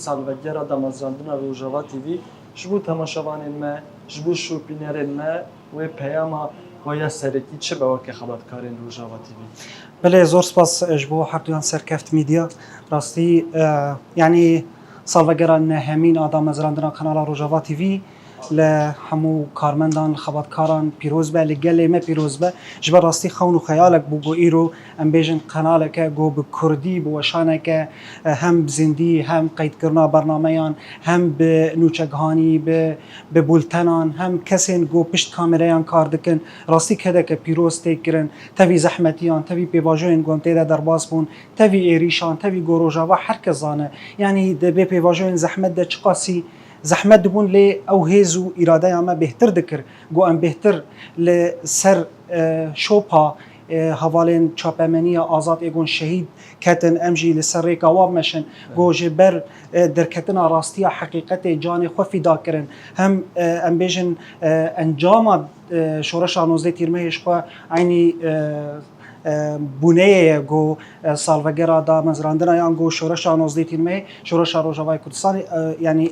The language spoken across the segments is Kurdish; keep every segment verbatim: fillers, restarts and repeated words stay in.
Salvegera damezrandina Rojava T V ji bo temaşevanên me, ji bo şopînerên me wê peyama we ya serekî çi be weke xebatkarên Rojava T V? Belê, zor spas ji bo herduyan Serkeft Media. Rastî, e, yanî salvegera nehemîn a damezrandina kanala Rojava T V li hemû karmendan, xebatkaran pîroz be, li gelê me pîroz be. Ji ber rastî xewn û xeyalek bû ku îro em bêjin kanaleke ku bi kurdî, bi weşaneke, e, hem bi zindî, hem qeydkirina bernameyan, hem bi nûçegihanî, bi, bi bultenan, hem kesên ku pişt kamereyan kar dikin. Rastî kedeke pîroz tê kirin. Tevî zehmetiyan, tevî pêvajoyên ku em tê de derbas bûn, tevî êrîşan, tevî ku Rojava her kes zane. Yanî di bê pêvajoyên zehmet de çiqasî zehmet dibûn, lê ew hêz û îradeya me bêhtir dikir. Ku em bêhtir li ser, e, şopa, e, hevalên çapemeniya azad ê gon şehîd ketin, em jî li ser rêka wan meşin. Ku ji ber, e, derketina rastiya heqîqetê canê xwe fîda kirin. Hem, e, em bêjin, e, encama, e, şoreşa nozdeh Tîrmehê ji xwe eynî, e, e, bûneyê ye ku, e, salvegera damezrandina yan ku şoreşa nozdeh Tîrmehê, şoreşa Rojavayê Kurdistanê, e, yanî, e,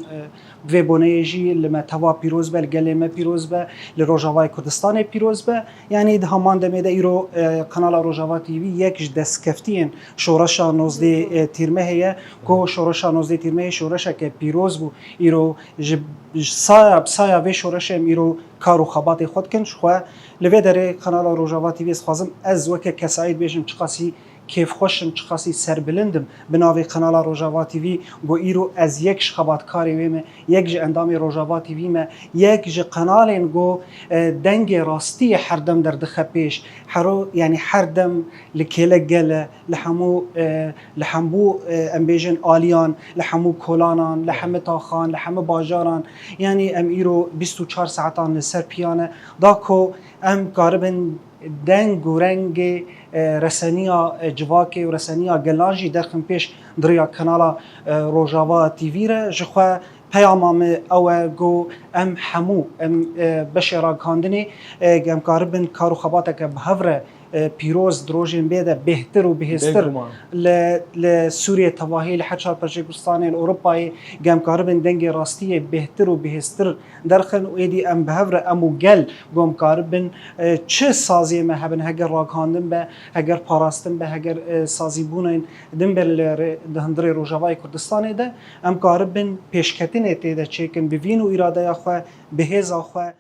bi vê boneyê jî li me teva pîroz be, li gelê me pîroz be, li Rojavayê Kurdistanê pîroz be. Yanî di heman demê de îro, e, kanala Rojava T V yek ji destkeftiyên şoreşa nozdeh, e, Tîrmehê ye ku şoreşa nozdeh Tîrmehê şoreşeke pîroz bû. Îro ji, ji saya, bi saya vê şoreşê em îro kar û xebatê xwe dikin. Ji xwe li vê derê kanala Rojava T V ez dixwazim ez weke kesayî dibêjim çiqasî kêfxweş im, çiqasî serbilind im bi navê kanala Rojava T V, ku îro ez yek ji xebatkarê wê me, yek ji endamê Rojava T V me, yek ji kanalên ku, e, dengê rastiyê her dem derdixe pêş. Hero, yanî her dem li kêlek gel e, li hemû, e, li hemû, e, em bêjin aliyan, li hemû kolanan, li hemî taxan, li hemî bajaran. Yanî em îro bîst û çar saetan li ser piya ne. Da ku em karibin deng û rengê, e, reseniya, e, civakê û reseniya gelan jî derxin pêş di riya kanala, e, Rojava T V re. Ji xwe peyama min ew e ku em hemû, em, e, beşê ragihandinê, e, em karibin kar û xebateke bi hev re, e, pîroz di rojên bê de bêhtir û bihêztir Bêguman. li, li Sûriyê tevahî, li her çar parçeyê Kurdistanê, li Ewropayê, em karibin dengê rastiyê bêhtir û bihêztir derxin û êdî em bi hev re em û gel ku em karibin, e, çi saziyê me hebin, heger ragihandin be, heger parastin be, heger, e, sazîbûnên din be li rê-, di hundirê Rojavayê Kurdistanê de, em karibin pêşketinê tê de çêkin, bi vîn û îradeya xwe, bi hêza xwe.